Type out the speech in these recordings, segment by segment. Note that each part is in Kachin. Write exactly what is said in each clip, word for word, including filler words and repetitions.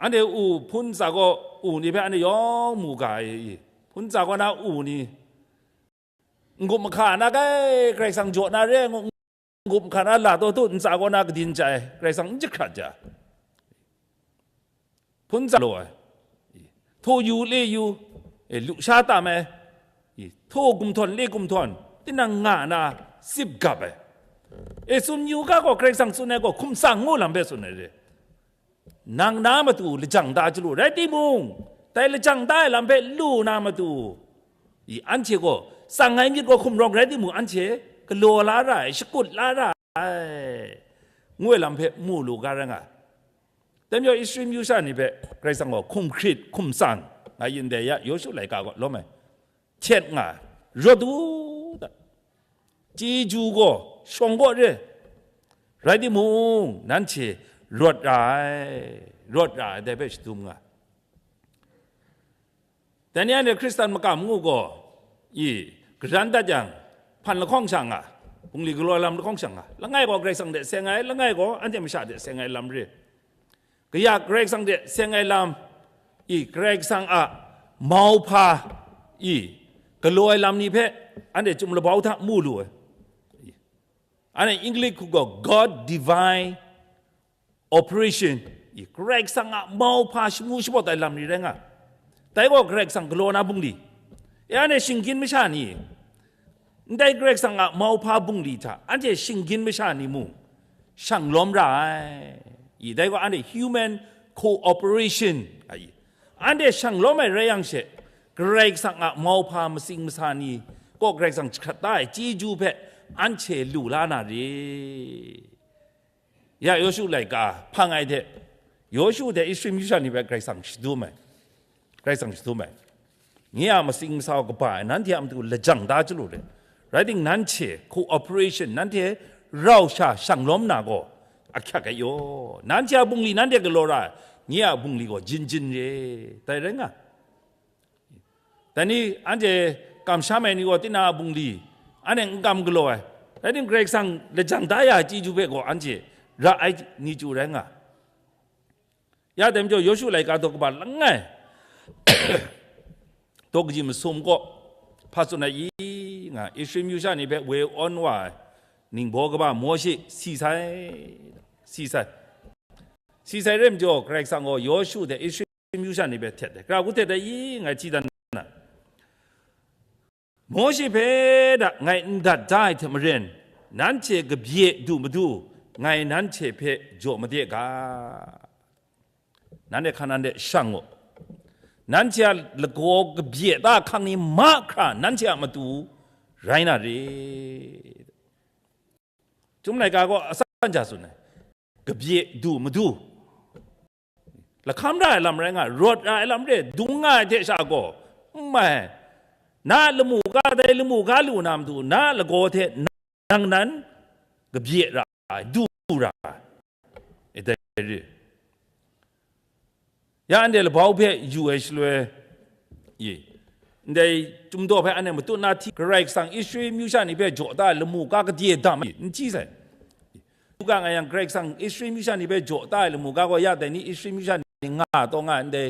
Anhte u hpun ntsa gaw u ni hpe anhte yawng mu ga ai, hpun ntsa gaw na u ni, n-gup mahka na kai, Karai Kasang jaw na re ai, n-gup mahka na la taw tu, ntsa gaw na kadin ja ai, Karai Kasang n jahkrat ja. Hpun ntsa law ai, htaw yu le yu, e, lusha tam ai, e, htaw gumhtawn le gumhtawn, tinang nga na, sip gap ai. E, tsun yu ga gaw, Karai Kasang tsun ai gaw, hkum tsang ngu lam hpe tsun ai re. Nang na matu lajang da chyalu rai timung, dai lajang da ai lam hpe lu na matu, i, anhte gaw tsang ai myit gaw hkum rawng rai timung, anhte galaw la ra ai, shakut la ra ai, ngu ai lam hpe mu lu ga rai nga ai. Dai majaw, Israel myu sha ni hpe Karai Kasang gaw hkum hkrit, hkum tsang, nga yin dai ya, Yawshu laika gaw lawm ai. Htet nga ai, rawt u, da. Chyeju gaw shawng kaw re, rai timung, nanhte rawt ra ai, rawt ra ai, dai hpe shadum nga ai. Dai ni anhte Hkristan makam ngu gaw, i, garan dat yang, hpan lahkawng sha nga, bungli galaw lam lahkawng sha nga, langai gaw Karai Kasang hte seng ai, langai gaw anhte masha hte seng ai lam re. Kaya Karai Kasang hte seng ai lam, i, Karai Kasang a mauhpa, i, galaw ai lam ni hpe anhte chyum labau hta mu lu ai. Anhte English hku gaw God divine operation, i, Karai Kasang a mauhpa shamu shabawt ai lam ni rai nga. Dai gaw Karai Kasang galaw na bungli. E, anhte shinggyim masha ni, ndai Karai Kasang a mauhpa bungli hta anhte shinggyim masha ni mung shang lawm ra ai. I, dai gaw anhte human cooperation, a i, anhte shang lawm ai rai yang she, Karai Kasang a mauhpa masing masa ni kaw Karai Kasang jahkrat da ai chyeju hpe anhte lu la na re. Ya, Yawshu laika hpang ai hte, Yawshu hte Israel myu sha ni hpe Karai Kasang shadum ai, Karai Kasang shadum ai. Nye a masing masa kaba ai, nanhte a matu lajang da chyalu re. Rai timung, nanhte cooperation, nanhte rau sha shang lawm na gaw ahkyak ai yaw, nanhte a bungli nanhte galaw ra ai, nye a bungli gaw jin jin re, dai rai nga. Dai ni, anhte kamsham ai ni gaw tinang a bungli, anhte n kam galaw ai. Rai timung, Karai Kasang lajang da ya ai chyeju hpe gaw anhte ra ai ni chyu rai nga. Ya dai majaw, Yawshu laika daw kaba langai, daw kaji masum kaw hpa tsun ai i, nga, Israel myu sha ni hpe woi awn wa ai ningbaw kaba Mawshe si sai, si sai. Si sai re majaw, Karai Kasang gaw Yawshu hte Israel myu sha ni hpe htet ai. Gara hku htet ai i, ngai hti dan na. Mawshe hpe da ngai n dat da ai hte maren, nanhte kabye du madu ngai nanhte hpe jaw made ga. Nanhte hkan nande shang u. Nanhte a lagaw kabye da hkang ni mahkra nanhte a matu rai na re. Chyum laika gaw asan ja tsun ai. Kabye du madu. Lahkam ra ai lam rai nga, rawt ra ai lam re, dung nga ai hte sha gaw, n mai, na a lamu ga dai lamu ga lu na matu, na a lagaw hte nang nan kabye ra ai, du ra ai, e dai re. Ya anhte labau hpe yu ai shaloi, ye, ndai Chyum daw hpe anhte matut na hti, Karai Kasang Israel myu sha ni hpe jaw da ai lamu ga kadye dam ai, n chyi sai. Luka nga yang, Karai Kasang Israel myu sha ni hpe jaw da ai lamu ga gaw, ya dai ni Israel myu sha ni nga taw nga ai, ndai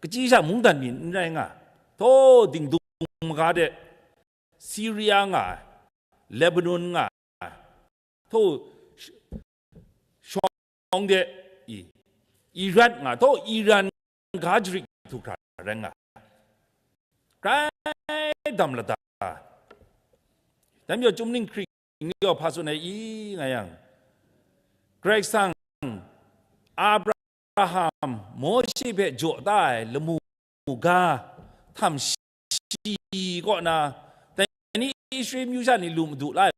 kachyi sha mungdan mi n rai nga, taw dingdung maga de, Siria nga ai, Lebanon nga ai, taw sh-, shawng de, i, Iran nga, taw Iran ga jarit htu hkra rai nga ai. Grai dam lada. Dai majaw, Chyum ning hkring ni gaw hpa tsun ai i, nga yang, Karai Kasang Abraham, Mawshe hpe jaw da ai lamu ga htam shi kaw na, dai ni Israel myu sha ni lu madu la ai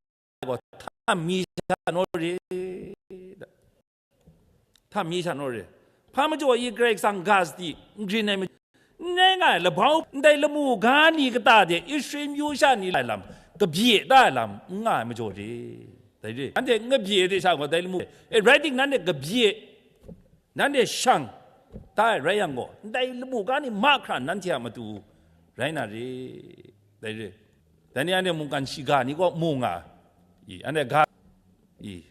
gaw, htam mi sha naw re, htam mi sha naw re. Hpa majaw i Karai Kasang ga sadi n grin ai ma-, n rai nga ai, labau ndai lamu ga ni kata de Israel myu sha ni lai lam, kabye da ai lam n nga ai majaw re. Dai re, anhte n kabye de sha gaw, dai lamu, e, rai timung, nanhte kabye, nanhte shang da ai rai yang gaw, ndai lamu ga ni mahkra nanhte a matu rai na re. Dai re. Dai ni anhte mungkan shiga ni gaw mu nga ai. I, anhte ga, i,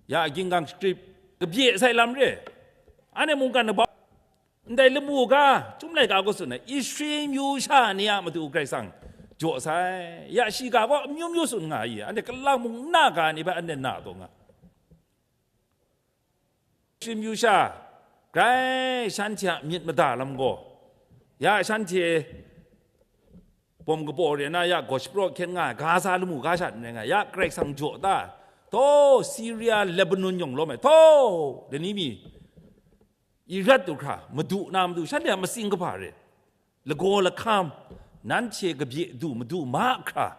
ya, gingang script kabye sai lam re. Anhte mungkan labau, Ndai lamu ga, Chyum laika gaw tsun ai, Israel myu sha ni a matu Karai Kasang jaw sai, ya shiga gaw amyu myu tsun nga ai, anhte kalang mung nna ga ni hpe anhte na taw nga. Israel myu sha, grai shanhte a myit mada lam gaw, ya shanhte bawm kabaw re na ya, gaw shapraw hkyen nga ai, Gaza lamu ga sha n rai nga ai, ya Karai Kasang jaw da, taw Siria, Lebanon yawng lawm ai, taw dai ni mi, Irat du hkra, madu na matu, shanhte a matsing kaba re, lagaw lahkam, nanhte kabye du madu mahkra,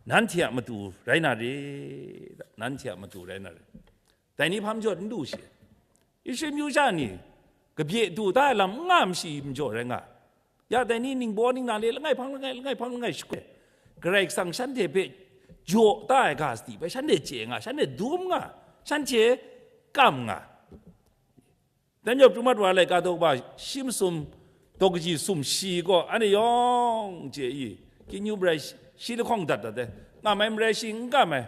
nanhte a matu rai na re, nanhte a matu rai na re. Dai ni hpa majaw n du shi. Israel myu sha ni, kabye du da ai lam n nga mashi majaw rai nga. Ya dai ni ningbaw ningna le langai hpang langai, langai hpang langai shakoi. Karai Kasang shanhte hpe jaw da ai ga sadi bai shanhte chye nga, shanhte dum nga, shanhte kam nga. Dai majaw, Pru Mat Wa laika daw kaba shi masum, daw kaji sum shi gaw, anhte yawng chye i, kyu marai shi lahkawng dat dat ai, ngam ai marai shi n kam ai,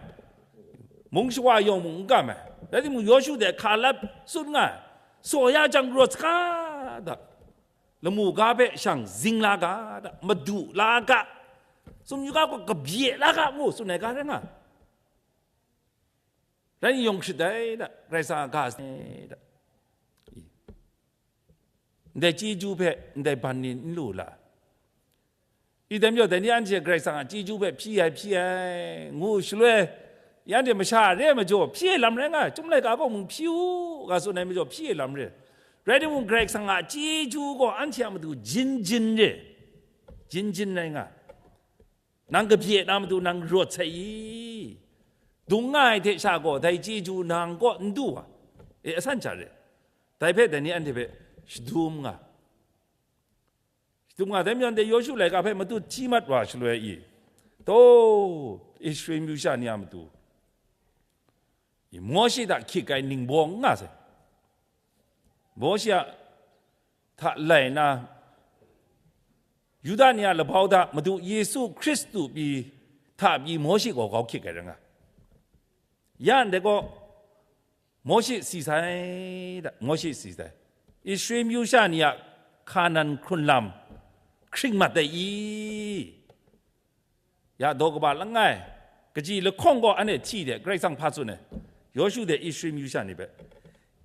mung shawa yawng mung n kam ai. Rai timung, Yawshu de Hkaleb tsun nga ai, saw ya jang rawt saga da, lamu ga hpe shang zing la ga da, madu la ga, sumyu ga gaw kabye la ga ngu tsun ai ga rai nga. Rai yawng hkrit ai da, Karai Kasang a ga ai da. Ndai chyeju hpe ndai ban ni n lu la. I dai majaw, dai ni anhte Karai Kasang a chyeju hpe hpyi ai, hpyi ai, ngu shaloi, ya anhte masha re ai majaw, hpyi ai lam rai nga ai, Chyum laika gaw mung hpyi u, ga tsun ai majaw, hpyi ai lam re. Rai timung, Karai Kasang a chyeju gaw anhte a matu jin jin re, jin jin rai nga. Nang kabye na matu nang rawt sai i? Dung nga ai hte sha gaw dai chyeju nang kaw n du wa? E, asan hta re. Dai hpe dai ni anhte hpe shadum nga. Shadum nga, dai majaw dai Yawshu laika hpe matut hti mat wa shaloi i, taw, Israel myu sha ni a matu i, Mawshe hta hkyit ai ningbaw n nga sai. Mawshe a hta lai na, Yuda ni a labau hta Madu Yesu Hkristu pyi hta pyi Mawshe gaw grau hkyit ai rai nga. Ya ndai gaw, Mawshe si sai da, Mawshe si sai. Israel myu sha ni a Hkanan hkrun lam hkring mat ai i? Ya daw kaba langai, kaji lahkawng gaw anhte hti de, Karai Kasang hpa tsun ai, Yawshu de Israel myu sha ni hpe,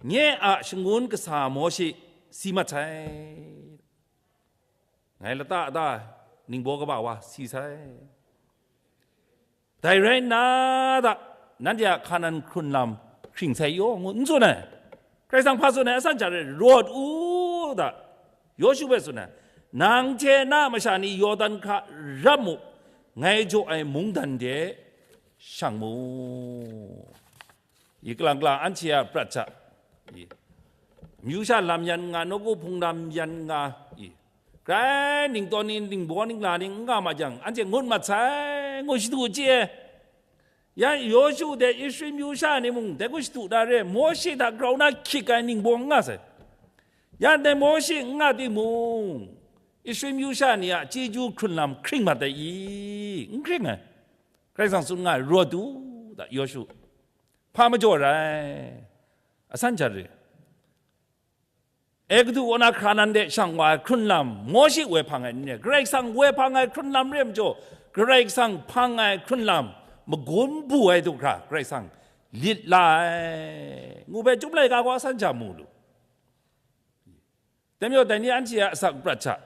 nye a shangun kasa Mawshe si mat sai. Ngai lata da ningbaw kaba wa si sai. Dai rai nna da, nanhte a Hkanan hkrun lam hkring sai yaw ngu n tsun ai. Karai Kasang hpa tsun ai, asan hta re, rawt u da, Yawshu hpe tsun ai, nang hte na masha ni Yawdan hkra rap mu, ngai jaw ai mungdan de shang mu. I kalang kalang anhte a prat hta, i, myu sha lam yan nga, nawku hpung lam yan nga, i, grai ningtawn ni, ningbaw ningla ni n nga ma jang, anhte ngut mat sai, ngu shadu chye ai. Ya Yawshu de Israel myu sha ni mung dai hku shadu da re, Mawshe hta grau na hkyit ai ningbaw n nga sai. Ya ndai Mawshe n nga timung, Israel myu sha ni a chyeju hkrun lam hkring mat ai i? N hkring ai. Karai Kasang tsun nga ai, rawt u da, Yawshu. Hpa majaw rai? Asan hta re. Egutu kaw na Hkanan de shang wa ai hkrun lam, Mawshe woi hpang ai n re, Karai Kasang woi hpang ai hkrun lam re majaw, Karai Kasang hpang ai hkrun lam, magun bu ai du hkra, Karai Kasang lit la ai, ngu hpe Chyum laika gaw asan hta mu lu. Dai majaw, dai ni anhte a asak prat hta,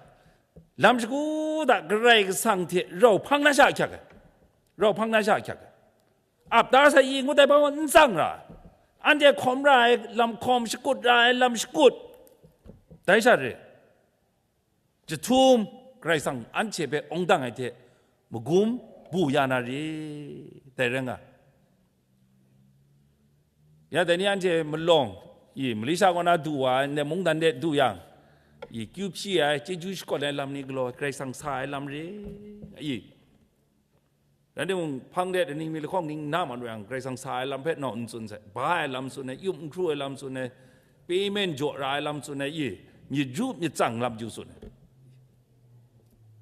lam shagu hta Karai Kasang hte rau hpang na sha ahkyak ai, rau hpang na sha ahkyak ai. Ap da sai i ngut ai hpang n tsang ra ai, anhte hkawm ra ai lam hkawm, shakut ra ai lam shakut, dai sha re. Jahtum Karai Kasang anhte hpe awng dang ai hte magum bu ya na re, dai rai nga. Ya dai ni anhte malawng, i, Malaysia kaw na du wa ai, ndai mungdan de du yang, i, kyu hpyi ai, chyeju shakawn ai lam ni galaw, Karai Kasang sa ai lam re, i, rai timung, hpang de daning mi lahkawng ning na mat wa yang, Karai Kasang sa ai lam hpe naw n tsun sai, ba ai lam tsun ai, yup n hkru ai lam tsun ai, payment jaw ra ai lam tsun ai, i, myit ru myit tsang lam yu tsun ai.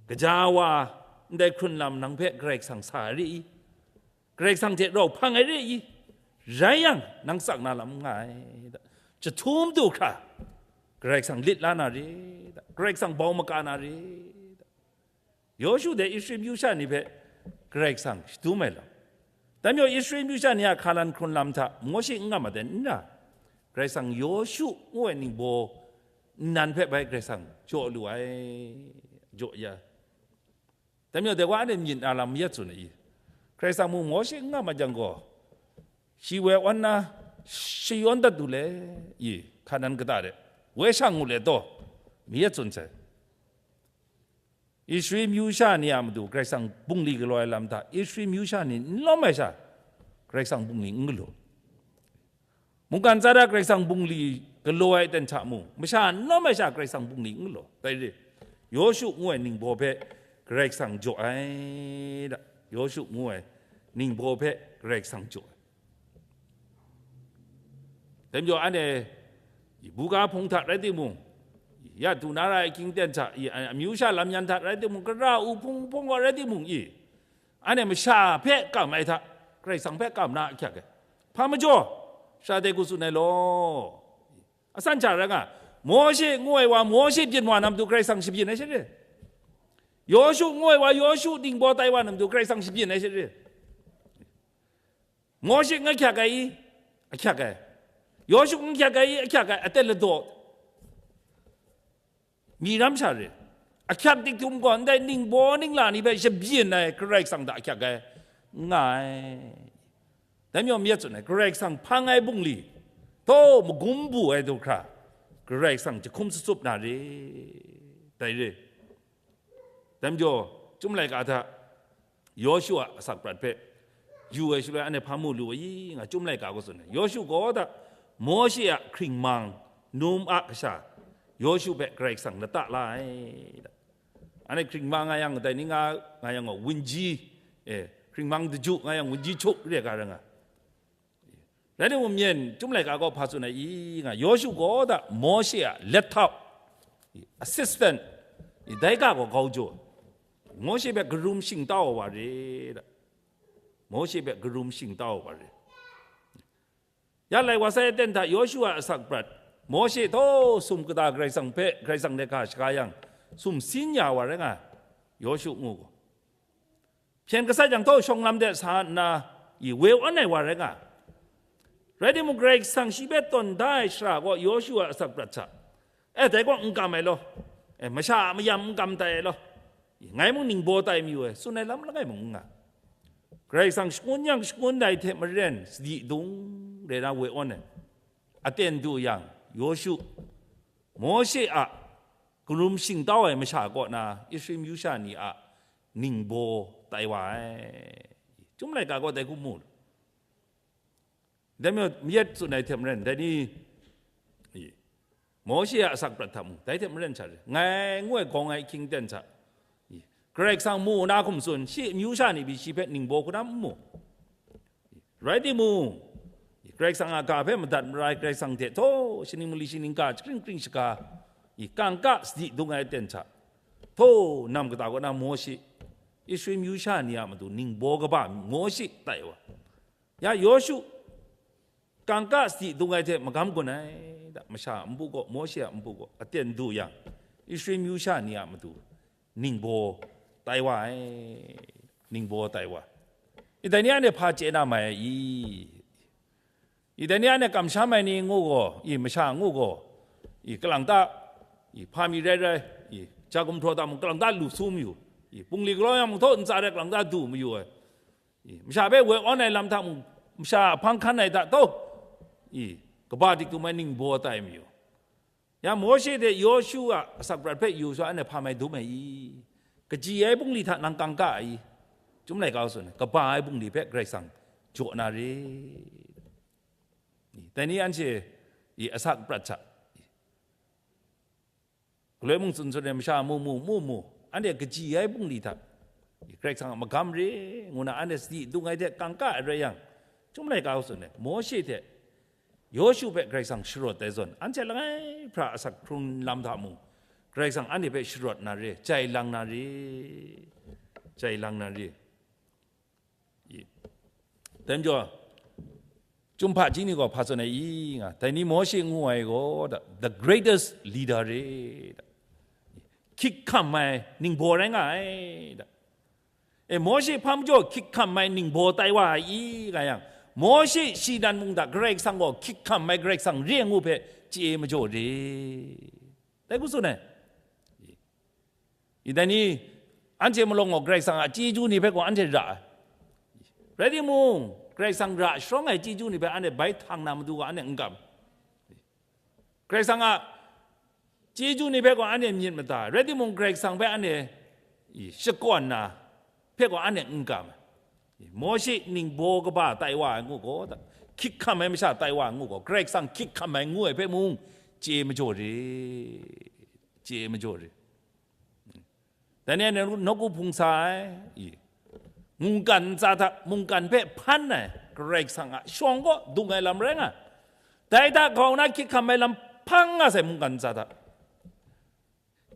Gaja wa, ndai hkrun lam nang hpe Karai Kasang sa ai re i? Karai Kasang hte rau hpang ai re i? Rai yang, nang tsang na lam n nga ai. Jahtum du hkra, Karai Kasang lit la na re, Karai Kasang bau maka na re. Yawshu dai Israel myu sha ni hpe Karai Kasang shadum ai lam. Dai majaw Israel myu sha ni a hkalan hkrun lam hta Mawshe n nga ma dan n ra, Karai Kasang Yawshu ngu ai ningbaw nnan hpe bai Karai Kasang jaw lu ai, jaw ya. Dai majaw dai wa anhte myit na lam mayat tsun ai i? Karai Kasang mung Mawshe n nga ma jang gaw, shi woi awn na shayawn dat du le i, hkanan kata de, woi shang ngu le taw, mayat tsun sai. Israel myu sha ni a matu Karai Kasang bungli galaw ai lam hta, Israel myu sha ni n lawm ai sha, Karai Kasang bungli n galaw. Mungkan tsara Karai Kasang bungli galaw ai ten hta mung, masha n lawm ai sha Karai Kasang bungli n galaw. Dai re, Yawshu ngu ai ningbaw hpe Karai Kasang jaw ai da. Yawshu ngu ai ningbaw hpe Karai Kasang jaw ai. Dai majaw anhte, i, buga hpung hta rai timung, i, ya du na ra ai hkying ten hta, i, a-, amyu sha lam yan hta rai timung, kara u hpung hpung wa rai timung, i, anhte masha hpe kam ai hta, Karai Kasang hpe kam na ahkyak ai. Hpa majaw, sha dai hku tsun ai law, asan hta rai nga, Mawshe ngu ai wa, Mawshe byin wa na matu Karai Kasang shabyin ai sha re. Yawshu ngu ai wa, Yawshu ningbaw tai wa na matu Karai Kasang shabyin ai sha re. Mawshe n ahkyak ai i? Ahkyak ai. Yawshu n ahkyak ai i? Ahkyak ai. Aten ladaw mi ram sha re. Ahkyak dik htum gaw, ndai ningbaw ningla ni hpe shabyin ai Karai Kasang hta ahkyak ai, n nga ai. Dai majaw myit tsun ai, Karai Kasang hpang ai bungli, taw magum bu ai du hkra, Karai Kasang jahkum sutsup na re, dai re. Dai majaw, Chyum laika hta Yawshu a asak prat hpe yu ai shaloi, anhte hpa mu lu ai i nga, Chyum laika gaw tsun ai. Yawshu gaw da, Mawshe a hkringmang num a kasha, Yawshu hpe Karai Kasang lata la ai. Anhte hkringmang nga yang, dai ni nga, nga yang gaw, wunji, eh, hkringmang daju nga yang, wunji chuk re ga ra nga. Rai timung, myen Chyum laika gaw hpa tsun ai i nga, Yawshu gaw da Mawshe a let htau, assistant, dai ga gaw grau jaw, Mawshe hpe karum shingtau ai wa re da. Mawshe hpe karum shingtau ai wa re. Ya lai wa sai aten hta Yawshu a asak prat, Mawshe taw sum kata Karai Kasang hpe, Karai Kasang hte hkra shaga yang, sumsin ya wa rai nga, Yawshu ngu gaw. Hpyen gasat yang taw shawng lam de sa nna, i, woi awn ai wa rai nga. Rai timung, Karai Kasang shi hpe tawn da ai shara gaw Yawshu a asak prat hta, e, dai gaw n kam ai law, e, masha a mayam n kam tai ai law, i, ngai mung ningbaw tai mayu ai, tsun ai lam langai mung n nga. Karai Kasang shangun yang shangun dai hte maren sadi dung re na woi awn ai. Aten du yang, Yawshu, Mawshe a karum shingtau ai masha kaw na Israel myu sha ni a ningbaw tai wa ai. Chyum laika gaw dai hku mu. Dai majaw, mayat tsun ai hte maren, dai ni, i, Mawshe a asak prat hta mung, dai hte maren sha re, ngai ngu ai gawng ai ahkying ten hta, i, Karai Kasang mu na hkum tsun, shi amyu sha ni pyi shi hpe ningbaw hku na n mu. Rai timung, Karai Kasang a ga hpe madat marai, Karai Kasang hte htaw shaning mali shaning ga, shakring kring shaga, i, kangka sadi dung ai aten hta, htaw nam kata kaw na Mawshe, Israel myu sha ni a matu ningbaw kaba Mawshe tai wa. Ya Yawshu, kangka sadi dung ai hte magam gun ai, da, masha a npu gaw, Mawshe a npu gaw, aten du yang, Israel myu sha ni a matu ningbaw tai wa ai, ningbaw tai wa. I, dai ni anhte hpa chye na mai ai i? I, dai ni anhte kamsham ai ni ngu gaw, i, masha ngu gaw, i, kalang ta, i, hpa mi rai rai, i, ja gumhpraw ta mung kalang ta lu su mayu, i, bungli galaw yang mung htaw ntsa rai kalang ta du mayu ai, i, masha hpe woi awn ai lam hta mung, masha a hpang hkan ai hta taw, i, kaba dik dum ai ningbaw tai mayu. Ya Mawshe hte Yawshu a asak prat hpe yu sa, anhte hpa mai dum ai i? Kaji ai bungli hta nang kangka ai i? Chyum laika tsun ai, kaba ai bungli hpe Karai Kasang jaw na re. Dai ni anhte i asak prat hta, galoi mung tsun tsun ai masha mu mu, mu mu, anhte kaji ai bungli hta, Karai Kasang a magam re, ngu na anhte sadi dung ai hte kangka ai rai yang, Chyum laika tsun ai, Mawshe hte Yawshu hpe Karai Kasang sharawt ai zawn, anhte langai hpra asak hkrung lam hta mung, Karai Kasang anhte hpe sharawt na re, jai lang na re, jai lang na re. I, dai majaw, Chyum hpaji ni gaw hpa tsun ai i nga, dai ni Mawshe ngu ai gaw, da, the greatest leader re, da. Hkyik hkam ai ningbaw rai nga ai, da. E, Mawshe hpa majaw hkyik hkam ai ningbaw tai wa ai i, nga yang, Mawshe shi nan mung hta Karai Kasang gaw hkyik hkam ai Karai Kasang re ngu hpe chye majaw re. Dai hku tsun ai. I dai ni, anhte malawng gaw Karai Kasang a chyeju ni hpe gaw anhte ra ai. Rai timung, Karai Kasang ra sharawng ai chyeju ni hpe anhte bai htang na matu gaw anhte n kam. Karai Kasang a chyeju ni hpe gaw anhte myit mada, rai timung, Karai Kasang hpe anhte, i, shakawn na hpe gaw anhte n kam ai. Mawshe ningbaw kaba tai wa ai ngu gaw, hkyik hkam ai masha tai wa ai ngu gaw, Karai Kasang hkyik hkam ai ngu ai hpe mung chye majaw re, chye majaw re. Dai ni anhte nawku hpung sa ai, i, mungkan ntsa hta mungkan hpe hpan ai Karai Kasang a shawng kaw dung ai lam rai nga, dai hta grau na hkyik hkam ai lam hpang nga sai mungkan ntsa hta.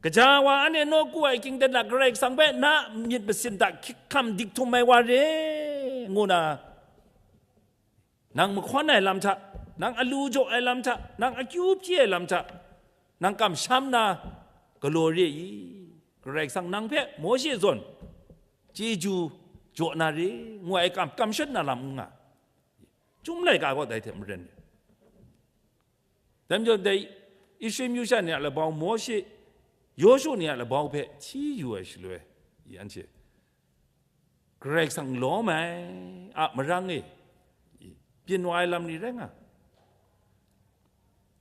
Kaja wa anhte nawku ai hkying ten hta Karai Kasang hpe na myit masin hta hkyik hkam dik htum ai wa re, ngu na, nang mahkawn ai lam hta, nang alu jaw ai lam hta, nang akyu hpyi ai lam hta, nang kamsham na galaw re i? Karai Kasang nang hpe Mawshe zawn chyeju jaw na re, ngu ai kam, kamshut na lam n nga. Chyum laika gaw dai hte maren. Dai majaw, dai Israel myu sha ni a labau, Mawshe, Yawshu ni a labau hpe hti yu ai shaloi, i, anhte Karai Kasang lawm ai a marang e, i, byin wa ai lam ni rai nga.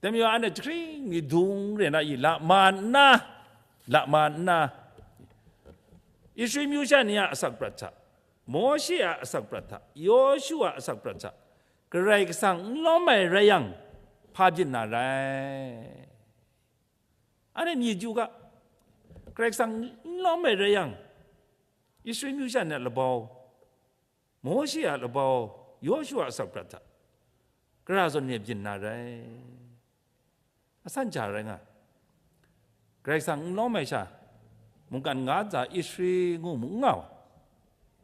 Dai majaw, anhte jahkring mi dung re na i, lama nna, lama nna, Israel myu sha ni a asak prat hta, Mawshe a asak prat hta, Yawshu a asak prat hta, Karai Kasang n lawm ai rai yang, hpa byin na rai? Anhte myit yu ga, Karai Kasang n lawm ai rai yang, Israel myu sha ni a labau, Mawshe a labau, Yawshu a asak prat hta, gara zawn ni byin na rai? Asan ja rai nga. Karai Kasang n lawm ai sha, mungkan nga ntsa Israel ngu mung n nga wa,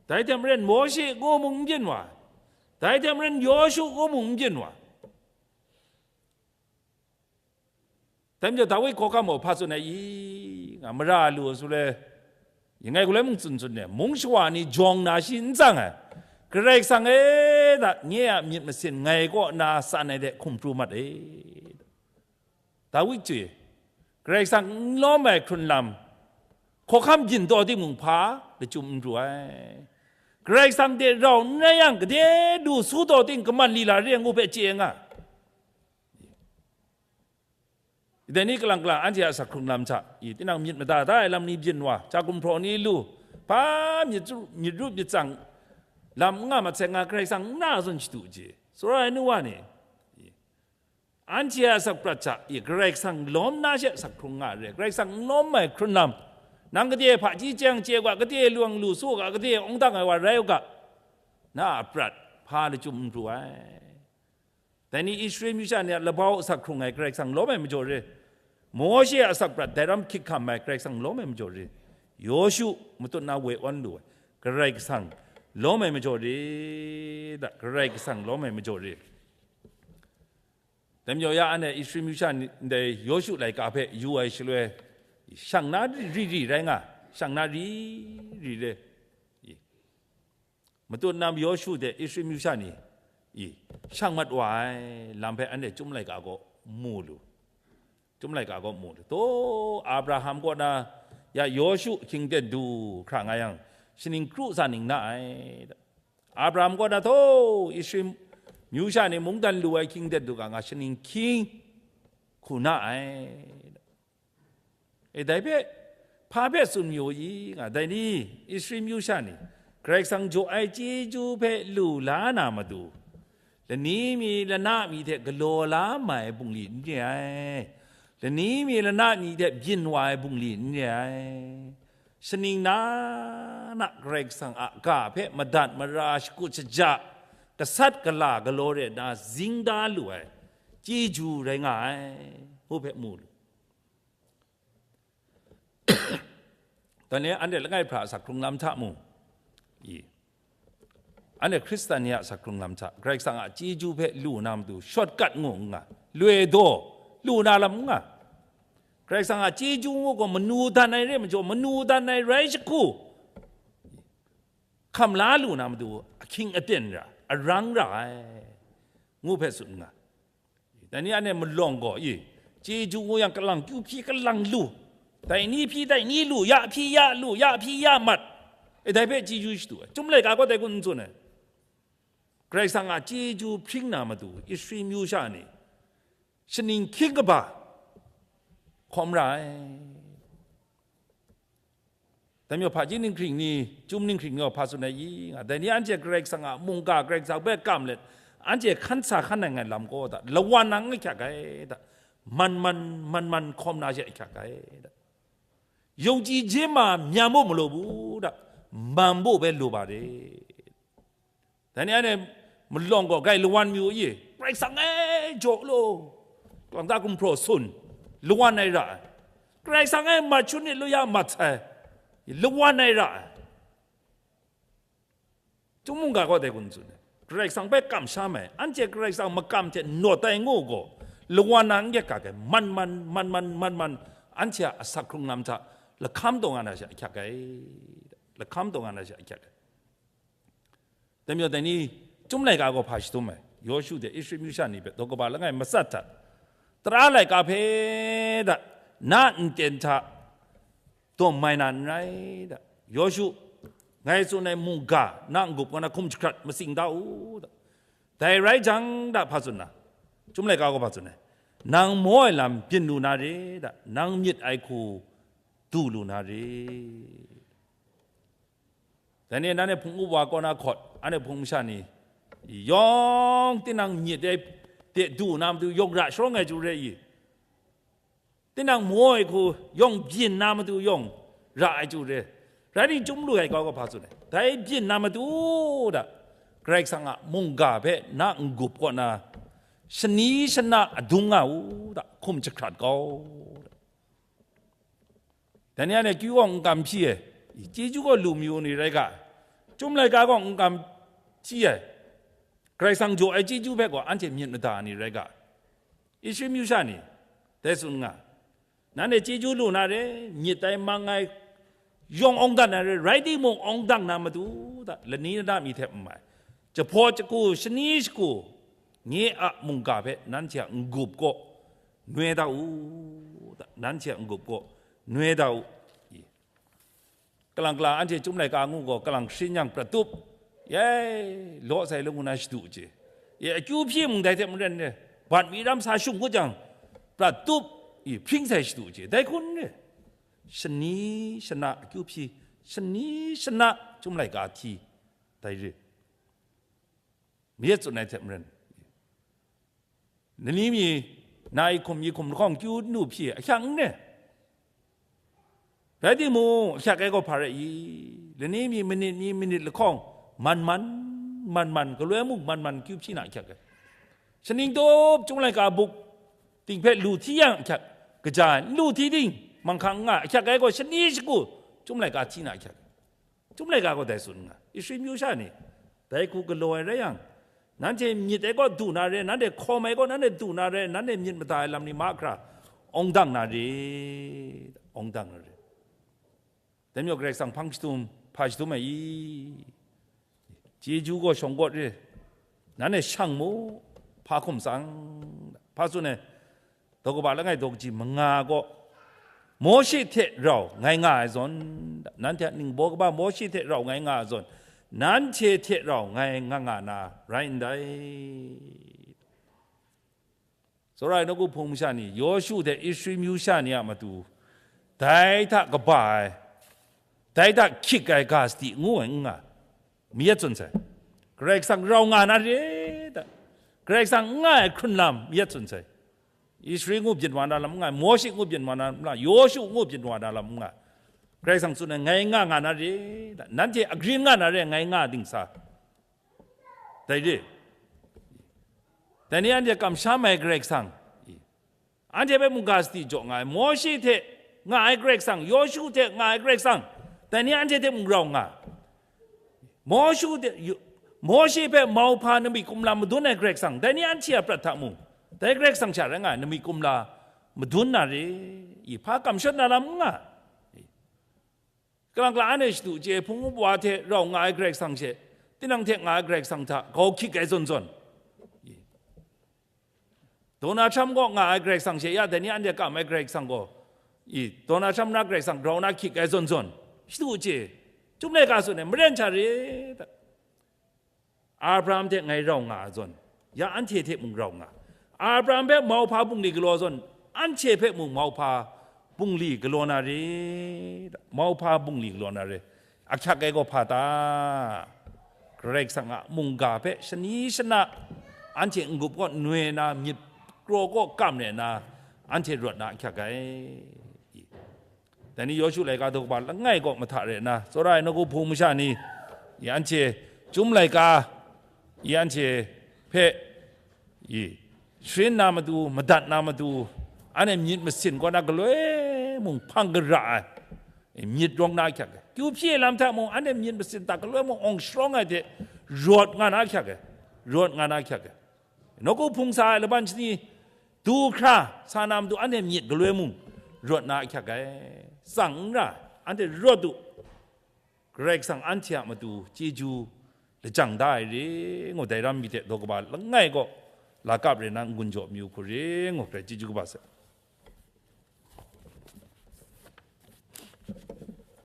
dai hte maren Mawshe ngu mung n byin wa, dai hte maren Yawshu ngu mung n byin wa. Dai majaw, Dawi hkawhkam gaw hpa tsun ai i, nga, mara lu su le, yin ngai galoi mung tsun tsun ne, mung shawa ni jawng na shi n tsang ai, Karai Kasang e, da, nye a myit masin ngai kaw na san ai de hkum pru mat e. Dawi chye, Karai Kasang n lawm ai hkrun lam, hkawhkam byin taw timung, hpa lachyum n pru ai. Karai Kasang de rau n rai yang, gade du su taw ting, kaman lila re ngu hpe chye nga. Dai ni kalang kalang anhte a asak hkrung lam hta, i, tinang myit mada da ai lam ni byin wa, hta gumhpraw ni lu, hpa myit ru-, myit ru myit tsang lam n nga mat sai, nga Karai Kasang n na zawn shadu je. Sara ai nu wa ni, i, anhte a asak prat hta, i, Karai Kasang lawm na she asak hkrung nga re, Karai Kasang n lawm ai hkrun lam, nang gade hpaji chyang chye u ga, gade lawng lu su u ga, gade awng dang ai wa rai u ga, na a prat hpa lachyum n pru ai. Dai ni Israel myu sha ni a labau asak hkrung ai Karai Kasang lawm ai majaw re, Mawshe a asak prat dai ram hkyik hkam ai Karai Kasang lawm ai majaw re, Yawshu matut na woi awn lu ai Karai Kasang lawm ai majaw re, da, Karai Kasang lawm ai majaw re. Dai majaw ya anhte Israel myu sha ni ndai Yawshu laika hpe yu ai shaloi, shang na ri ri rai nga, shang na ri ri re. Matut na Yawshu hte Israel myu sha ni, i, shang mat wa ai lam hpe anhte Chyum laika gaw mu lu. Chyum laika gaw mu lu. Taw, Abraham kaw na ya Yawshu ahkying ten du hkra nga yang, shaning kru sa ning na ai. Abraham kaw na taw, Israel myu sha ni mungdan lu ai ahkying ten du ga nga, shaning hkying hku na ai. E, dai hpe, hpa hpe tsun mayu i nga, dai ni, Israel myu sha ni, Karai Kasang jaw ai chyeju hpe lu la na matu, lani mi lana mi hte galaw la mai bungli n re ai, lani mi lana mi hte byin wa ai bungli n re ai, shaning na na Karai Kasang a ga hpe madat mara shakut shaja, gasat gala galaw re na zing da lu ai chyeju rai nga ai, ngu hpe mu lu. Dan e, anhte langai hpra asak hkrung lam hta mung, i, Anhte Hkristan ni a asak hkrung lam hta Karai Kasang a chyeju hpe lu na matu shortcut ngu n nga, loi daw lu na lam n nga. Karai Kasang a chyeju ngu gaw manu dan ai re majaw, manu dan ai rai jahku, hkam la lu na matu ahkying aten ra, arang ra ai, ngu hpe tsun nga. Dai ni anhte malawng gaw, i, chyeju ngu yang kalang kyu hpyi kalang lu, dai ni hpyi dai ni lu, ya hpyi ya lu, ya hpyi ya mat, e, dai hpe chyeju shadu ai. Chyum laika gaw dai kun n tsun ai. Karai Kasang a chyeju hpring na matu Israel myu sha ni shaning hkying kaba hkawm ra ai. Dai majaw hpaji ninghkring ni, chyum ninghkring ni gaw hpa tsun ai i nga, dai ni anhte Karai Kasang a mungga, Karai Kasang hpe kam let, anhte hkan sa hkan ai ngai lam gaw da, lawan na n ahkyak ai da, man man, man man hkawm na she ahkyak ai da. Yawng chyi je ma myam baw malu bu da, man baw bai lu ba de. Dai ni anhte malawng gaw, gai lawan myu i, Karai Kasang e jaw lo, kawang da gumhpraw sun, lawan ai ra ai. Karai Kasang e mat shun nit lu ya mat sai, lawan ai ra ai. Chyum mungga gaw dai kun tsun ai. Karai Kasang hpe kamsham ai, anhte Karai Kasang makam hte nawt ai ngu gaw, lawan na n gyak ga ai, man man, man man, man man, anhte a asak hkrung lam hta lahkam taw nga na she ahkyak ai, lahkam taw nga na she ahkyak ai. Dai majaw dai ni, Chyum laika gaw hpa shadum ai, Yawshu hte Israel myu sha ni hpe daw kaba langai matsat hta, tara laika hpe da, na nten hta dawm mai na n rai da, Yawshu, ngai tsun ai mungga na n-gup kaw na hkum jahkrat matsing da u da. Dai rai jang da hpa tsun na, Chyum laika gaw hpa tsun ai, nang maw ai lam byin lu na re da, nang myit ai hku du lu na re. Dai ni nanhte hpung up wa kaw na hkawt, anhte hpung masha ni yawng tinang myit ai de du na matu yawng ra sharawng ai chyu re i? Tinang maw ai hku yawng byin na matu yawng ra ai chyu re. Rai timung, Chyum laika gaw hpa tsun ai, dai byin na matu da, Karai Kasang a mungga hpe na n-gup kaw na, shani shana adung nga u da, hkum jahkrat kau da. Dai ni anhte akyu gaw n kam hpyi ai, chyeju gaw lu mayu ni rai ga, Chyum laika gaw n kam hpyi ai, Karai Kasang jaw ai chyeju hpe gaw anhte myit mada ni rai ga, Israel myu sha ni, dai tsun nga, nanhte chyeju lu na re, myit dai mang ai, yawng awng dat na re, rai timung awng dang na matu da, lani lada mi hte n mai, jahpaw jaku, shani shaku, nye a mungga hpe nanhte a n-gup kaw noi da u, da, nanhte a n-gup kaw noi da u. I. Kalang kala anhte Chyum laika ngu gaw, kalang sharin yang prat tup, yai, law sai law ngu na shadu chye. E, akyu hpyi mung dai hte maren re, bat mi ram sa shung kau jang, prat tup, i, hpring sai shadu chye. Dai hkun re, shani shana akyu hpyi, shani shana Chyum laika hti, dai re. Mayat tsun ai hte maren, lani mi na i hkum, yi hkum lahkawng kyu nu hpyi ahkyang n re. Rai timung, ahkyak ai gaw hpa rai i? Lani mi manit mi manit lahkawng man man, man man, galoi mung man man kyu hpyi na ahkyak ai. Shaning tup Chyum laika buk ting hpe lu hti yang ahkyak, kaja ai, n lu hti ting, manghkang n nga, ahkyak ai gaw shani shaku Chyum laika hti na ahkyak. Chyum laika gaw dai tsun nga, Israel myu sha ni, dai hku galaw ai rai yang, nanhte myit ai gaw du na re, nanhte hkawm ai gaw nanhte du na re, nanhte myit mada ai lam ni mahkra awng dang na re, awng dang na re. Dai majaw Karai Kasang hpang shadum, hpa shadum ai i? Chyeju gaw shawng kawt re, nanhte shang mu, hpa hkum tsang, hpa tsun ai? Daw kaba langai daw kaji manga gaw, Mawshe hte rau ngai nga ai zawn, nanhte a ningbaw kaba Mawshe hte rau ngai nga ai zawn, nanhte hte rau ngai nga nga na rai ndai. Tsawra ai nawku hpung masha ni, Yawshu hte Israel myu sha ni a matu, dai hta kaba ai, dai hta hkyik ai ga sadi ngu ai n nga, mayat tsun sai. Karai Kasang rau nga na re ta? Karai Kasang n nga ai hkrun lam mayat tsun sai. Israel ngu byin wa na lam n nga, Mawshe ngu byin wa na lam n nga, Yawshu ngu byin wa na lam n nga. Karai Kasang tsun ai, ngai nga nga na re ta? Nanhte agrin nga na re, ngai nga dingsa. Dai re. Dai ni anhte kamsham ai Karai Kasang, anhte hpe mungga sadi jaw nga ai, Mawshe hte nga ai Karai Kasang, Yawshu hte nga ai Karai Kasang, dai ni anhte hte mung rau nga. Mawshu hte, Yu-, Mawshe hpe mauhpa namik kumla madun ai Karai Kasang, dai ni anhte a prat hta mung, dai Karai Kasang sha rai nga ai namik kumla madun na re, i hpa kamshut na lam n nga. Kalang la anhte shadu chye, hpung wa hte rau nga ai Karai Kasang she, tinang hte nga ai Karai Kasang hta grau hkyit ai zawn zawn. Donald Trump gaw nga ai Karai Kasang she, ya dai ni anhte kam ai Karai Kasang gaw, i, Donald Trump na Karai Kasang grau na hkyit ai zawn zawn. Shadu chye, Chyum laika tsun ai, maren sha re, Abraham hte ngai rau nga ai zawn, ya anhte hte mung rau nga. Abraham hpe mauhpa bungli galaw zawn, anhte hpe mung mauhpa bungli galaw na re, mauhpa bungli galaw na re. Ahkyak ai gaw hpa ta? Karai Kasang a mungga hpe shani shana, anhte n-gup kaw noi na, myit kraw kaw kam re na, anhte rawt na ahkyak ai. Dai ni Yawshu laika daw kaba langai kaw mahta re na, tsawra ai nawku hpung masha ni, i anhte Chyum laika, i anhte hpe, i sharin na matu, madat na matu, anhte myit masin kaw na galoi mung hpang gara ai, i myit rawng na ahkyak ai. Kyu hpyi ai lam hta mung, anhte myit masin hta galoi mung awng sharawng ai hte rawt nga na ahkyak ai, rawt nga na ahkyak ai. Nawku hpung sa ai laban shani du hkra sa na matu, anhte myit galoi mung rawt na ahkyak ai. Tsang n ra, anhte rawt u, Karai Kasang anhte a matu chyeju lajang da ai re ngu, dai ram mi hte daw kaba langai kaw, lakap re na n-gun jaw mi u hku re ngu, Karai chyeju kaba sai.